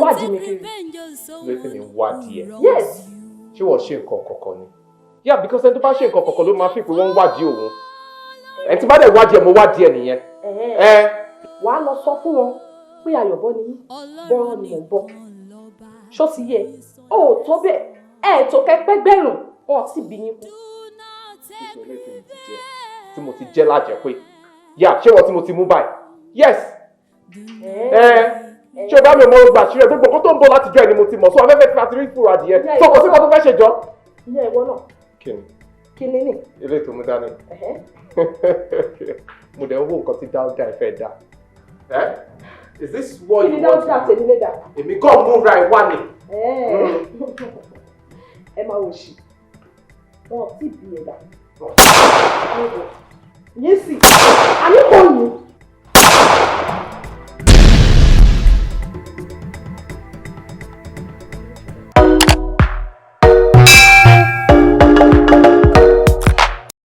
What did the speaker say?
Wádìí mi kiri. Lórí mi ń wádìí ẹ? Yes. Ṣé wọ́n ṣe nǹkan kọ̀ọ̀kan ni? Yeah, because ẹni tó bá ṣe nǹkan kọ̀ọ̀kan ló máa fi pé wọ́n ń wádìí òun. Ẹni tí bá dẹ̀ wádìí ẹ̀, mo wádìí ẹ̀ nìyẹn. Ẹ. Wàá lọ sọ fún wọn pé Ayọ̀bọ ni mí, bọ́rọ̀ ni mò ń bọ̀. Ṣó ti yẹ? O ò tó bẹ́ẹ̀, ẹ̀ tó kẹ́pẹ́ gbẹ̀rùn, wọn sì bí yín kú. Tí mo ti jẹ́ lájẹ̀ pé yà, ṣé wọ́n tí mo ti mú báyìí? Yes. Ẹ ṣé o bá mi mọ gbà ṣílẹ̀ gbogbo nǹkan tó ń bọ̀ láti jọ ẹ̀ ni mo ti mọ̀, so afẹ́fẹ́ tí a ti rí fúra adìyẹ, so kò sí nǹkan tó fẹ́ ṣe jọ. Ìyẹn ìwọ náà. Kí ni? Kí ni ní? Ilé tó mú dání, mo dẹ̀ ń wo nǹkan tí Dáúdà ẹ fẹ́ dá. Is this what Kí ni you want? Dáúdà tèmi lé dà? Èmi kàn múra ẹ̀ wá ni. Ẹ máa wò sí, wọn ò tí ì bí ẹ̀dá yìí sì àní kò yín.